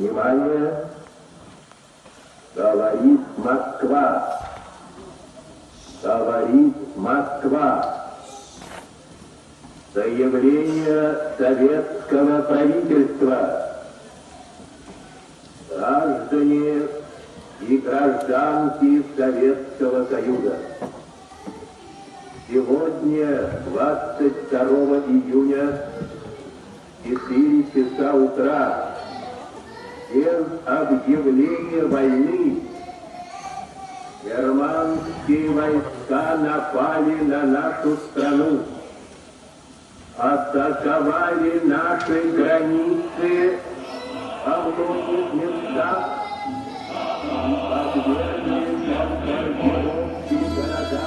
Внимание! Говорит Москва! Говорит Москва! Заявление советского правительства. Граждане и гражданки Советского Союза. Сегодня, 22 июня, 4 часа утра, без объявления войны, германские войска напали на нашу страну, атаковали наши границы во многих местах и подвергли бомбардировке города.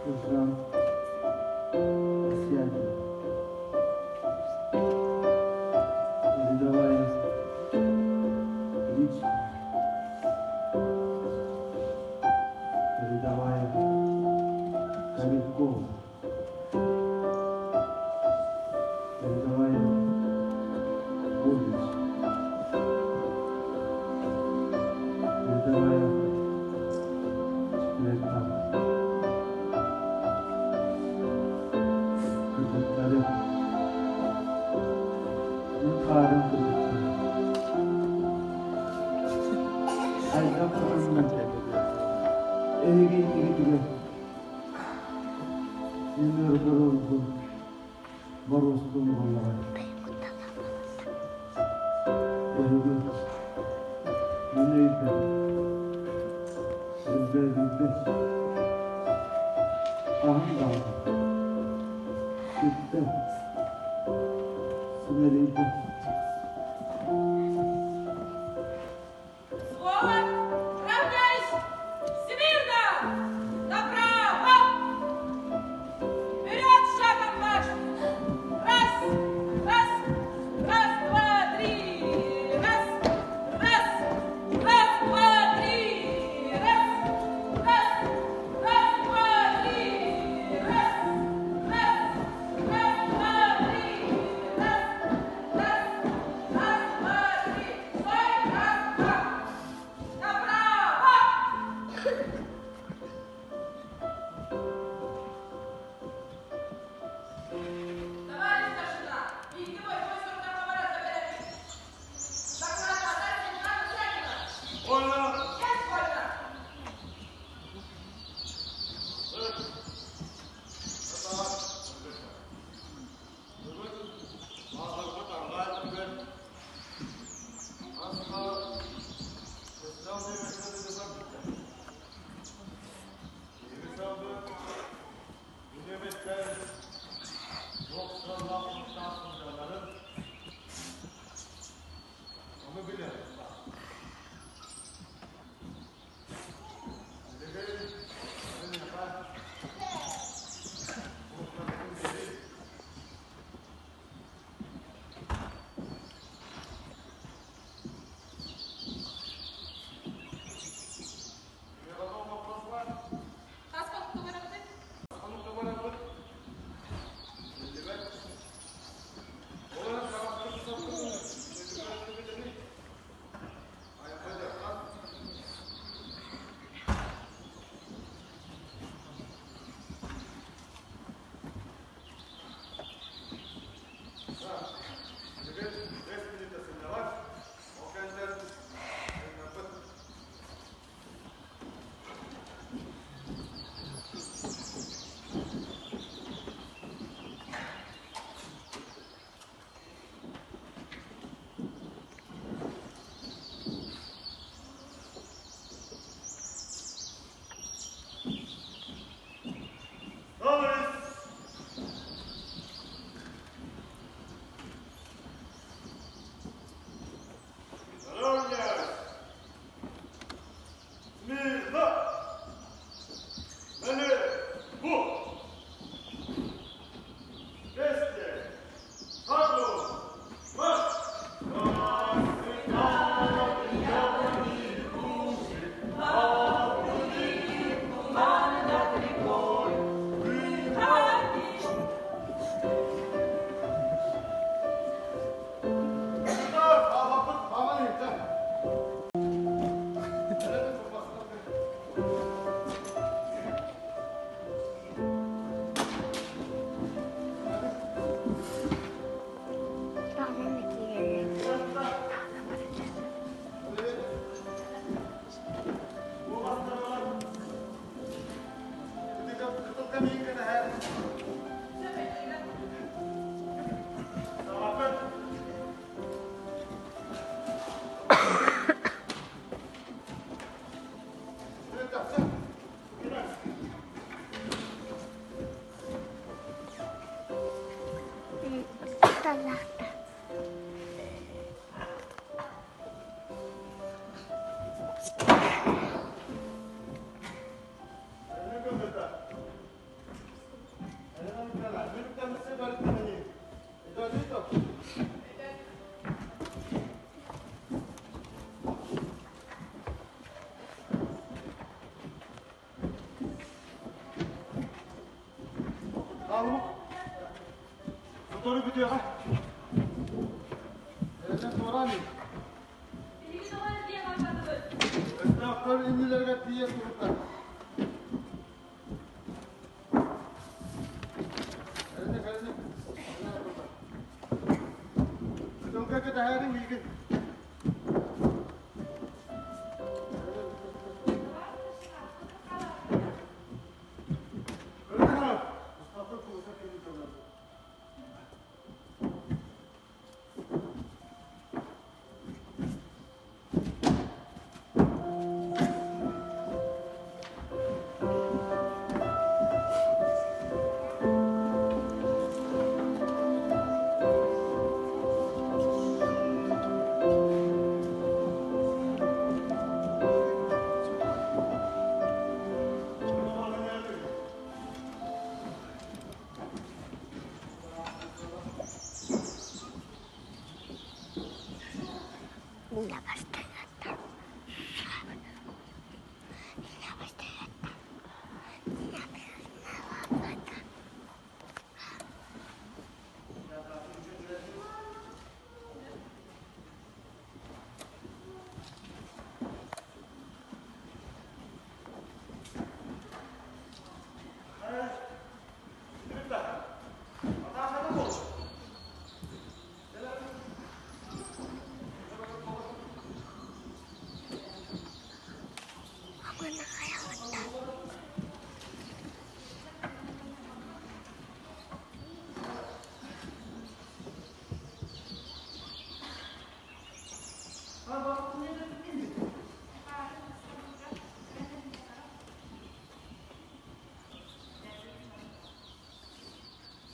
Сержант Осягин. Рядовая Личина. Рядовая Калиткова. Рядовая Гурвич. Рядовая Четвертак. Кыргыттары. Мин хаарым кыргыттары. Хайдах сатанна? Эһиги иннигитигэр Мин ыргырылбын боруостун буоллаҕай. Эһиги мин өйбөр элбээбиппит аһын даҕаны сүттэ симэлийдэ. Взвод, равняйсь! Смирно! Направо! Вперед, шагом марш! Раз, раз, раз, два, три! Раз, раз, раз, два, три! Раз, раз, раз, два, три! Раз, раз, раз, два, три! Раз, раз, раз, два, три! бүтүөҕэ. Эрдэ туораан ис. Биһиги тоҕо эрдиэ барбатыбыт? Өстөөхтөр иннилэригэр тиийэн турбуттар. Кэлиҥ, кэлиҥ. Кытылга кэтэһээриҥ миигин.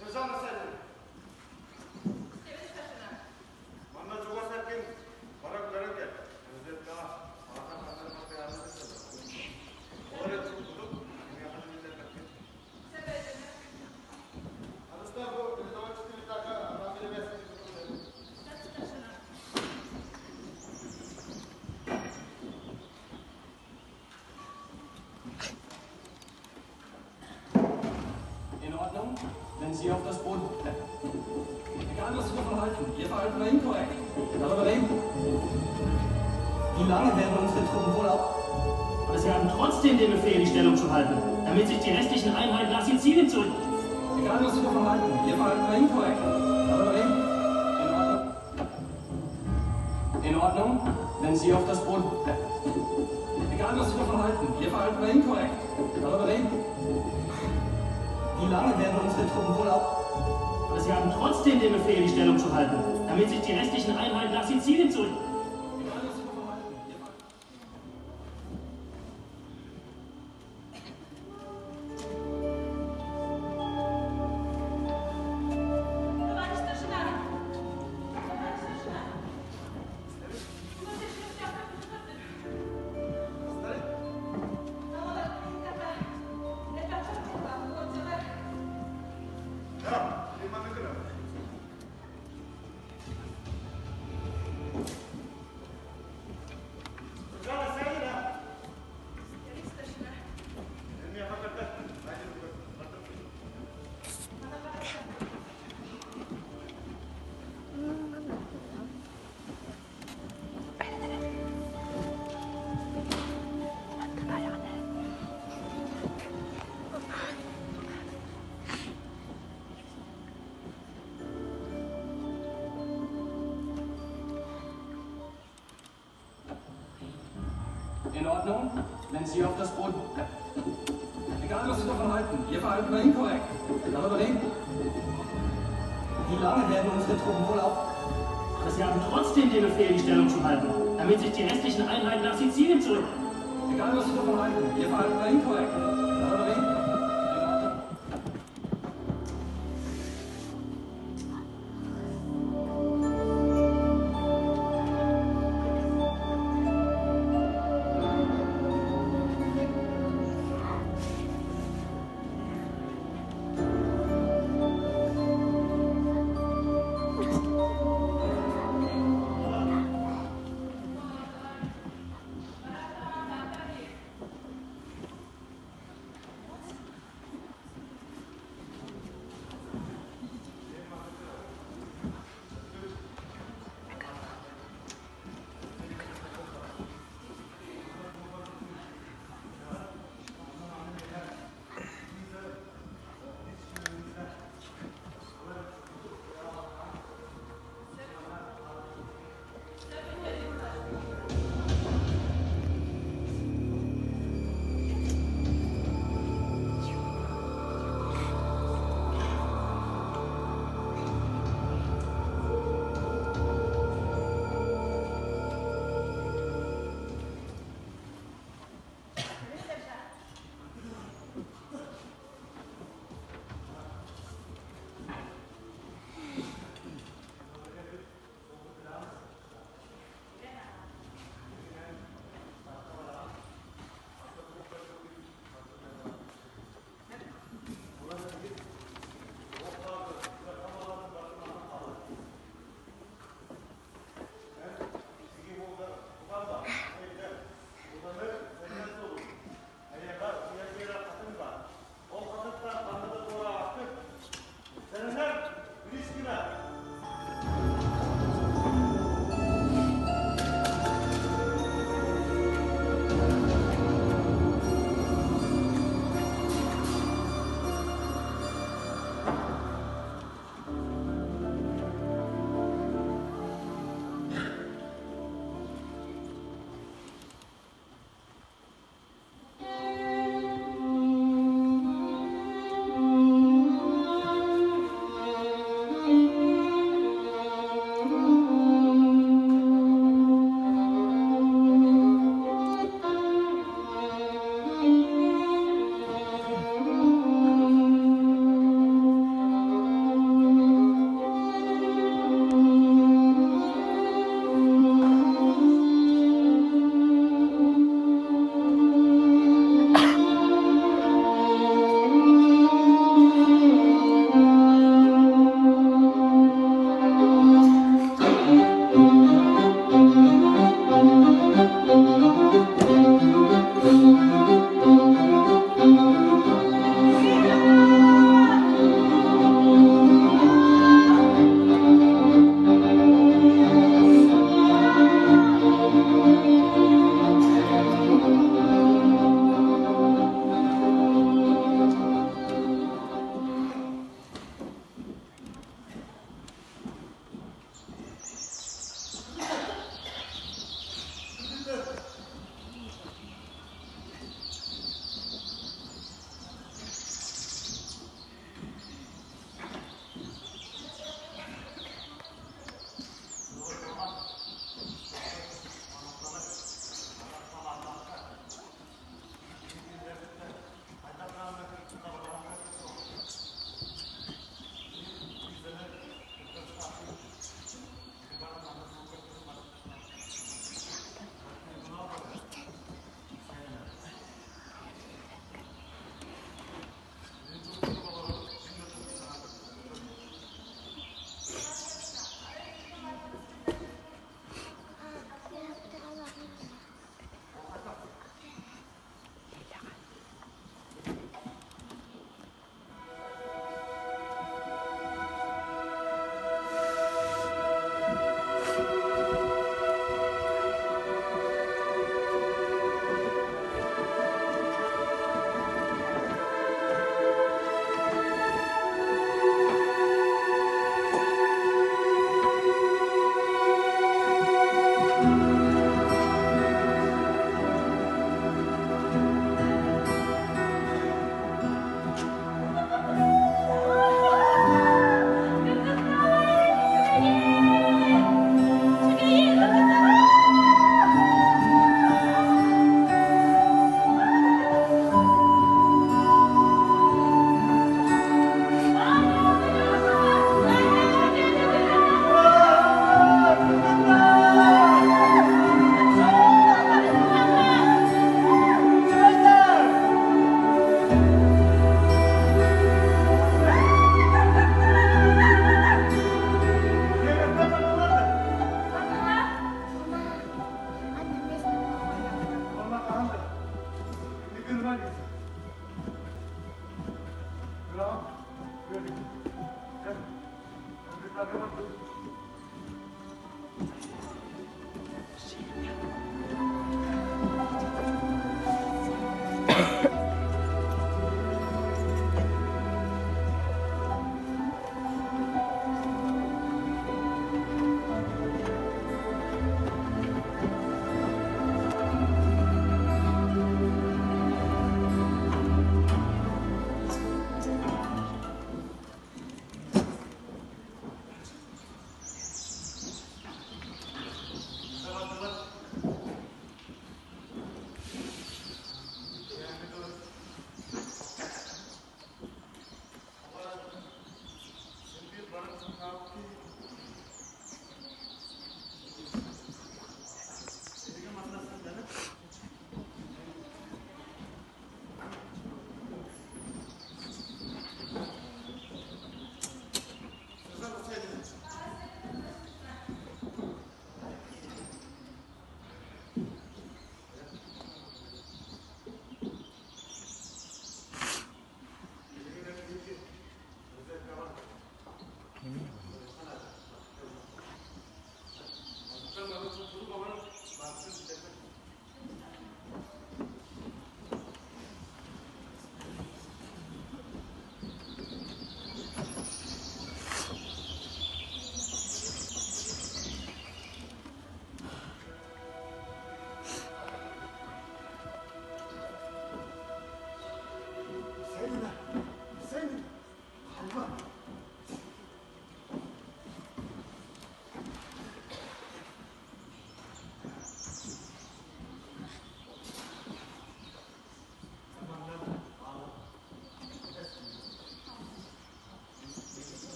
Сержант Асадин. Манна чугас эркин баран көрөн кэл. Разведкаҕа саатар ханна бастайаанын Ол эрэ турбутук, миэхэ да биллэрбэккин. Арыстар бу передовой четыретака Рамилевец. In Ordnung, wenn Sie auf das Boot. Egal, was Sie davon halten, Ihr Verhalten war inkorrekt. Darüber reden. Wie lange werden unsere Truppen wohl auf? Aber sie haben trotzdem den Befehl, die Stellung zu halten, damit sich die restlichen Einheiten nach Sizilien zurück. Egal, was Sie davon halten, Ihr Verhalten war inkorrekt. Darüber reden. In Ordnung. In Ordnung, wenn Sie auf das Boot. Egal, was Sie davon halten, Ihr Verhalten war inkorrekt. Darüber reden. Wie lange werden unsere Truppen wohl auf? Aber sie haben trotzdem den Befehl, die Stellung zu halten, damit sich die restlichen Einheiten nach Sizilien zurück. Egal, was Sie davon halten, Ihr Verhalten. Товарищ старшина! Товарищ старшина! Сержант Асадин, In Ordnung, wenn Sie auf das Boot. Egal, was Sie davon halten, Ihr Verhalten war inkorrekt. Darüber reden. Wie lange werden unsere Truppen wohl auf? Aber sie haben trotzdem den Befehl, die Stellung zu halten, damit sich die restlichen Einheiten nach Sizilien zurück. Egal, was Sie davon halten, Ihr Verhalten war inkorrekt. Darüber reden. In Ordnung.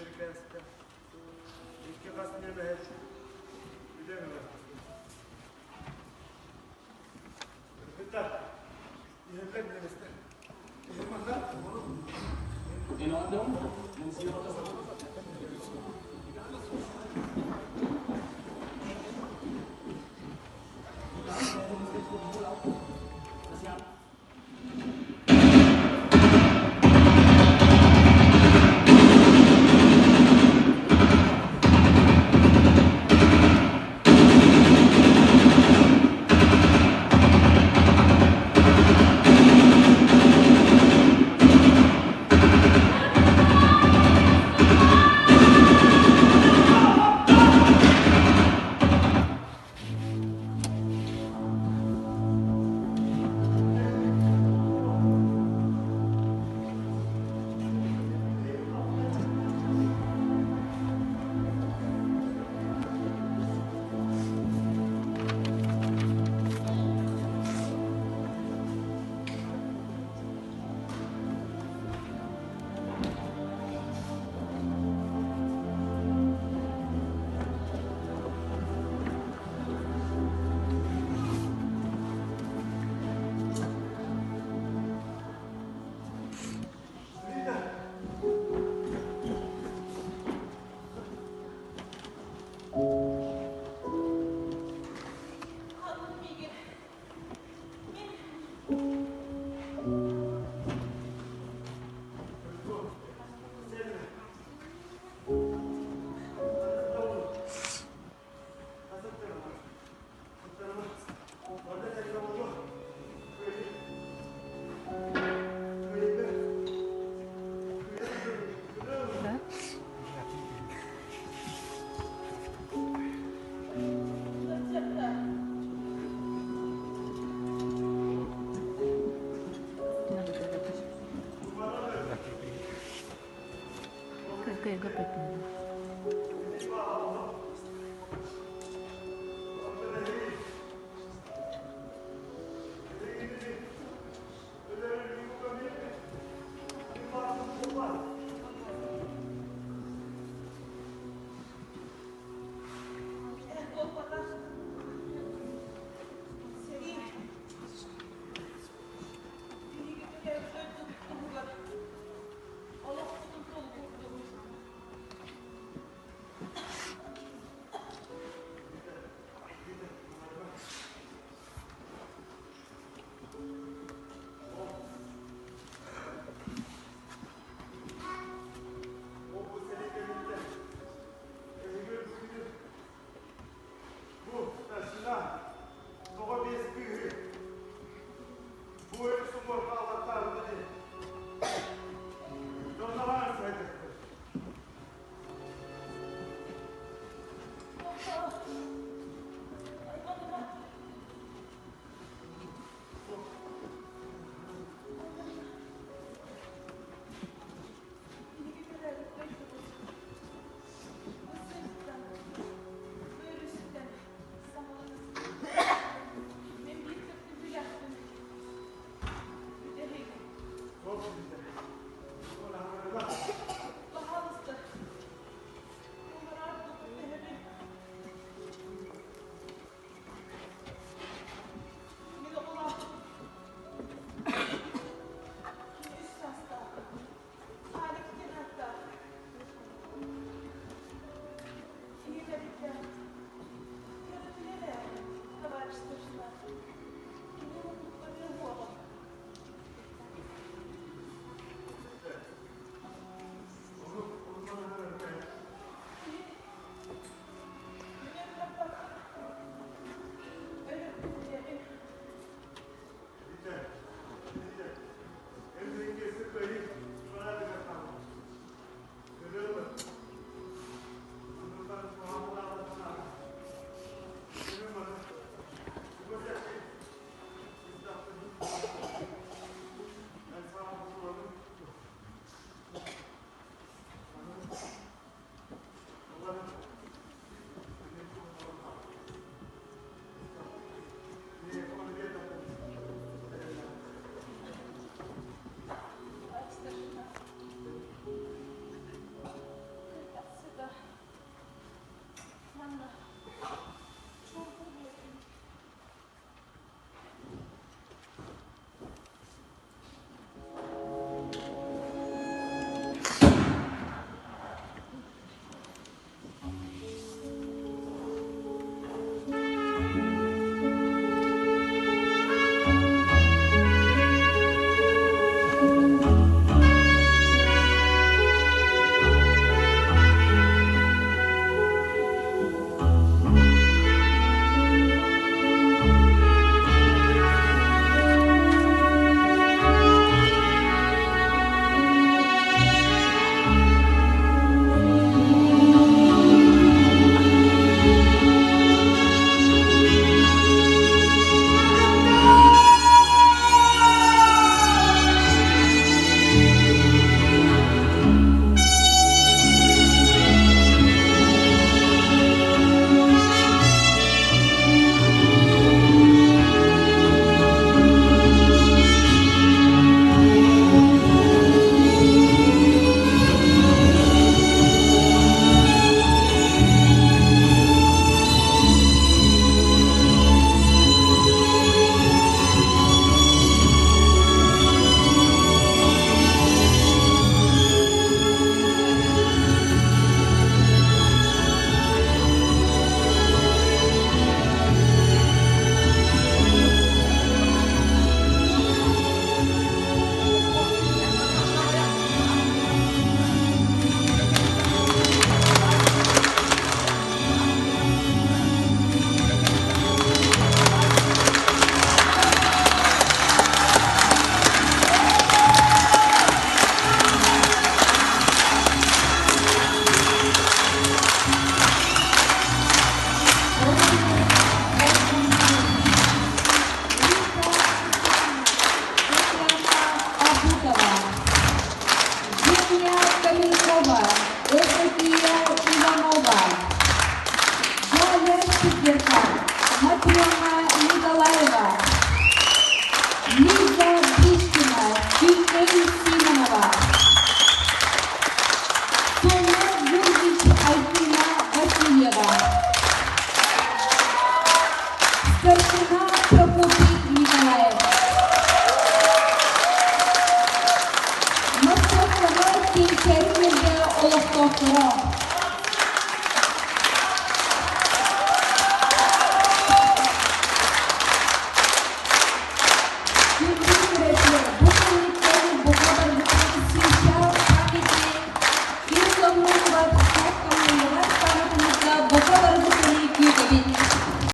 бирикээстэ икки хас ньиэмэһи билэн ылар. Кыргыттар, иһэллэр ньиэмэстэр. Манна In Ordnung, wenn Sie auf das Dass Sie Хааллын миигин. Мин Ыалдьыттар. Эр буолбатах. Сэрии. Биһиги төрөөбүт дойдубут туһугар олохпутун толук уурдубут. олохтоохторо!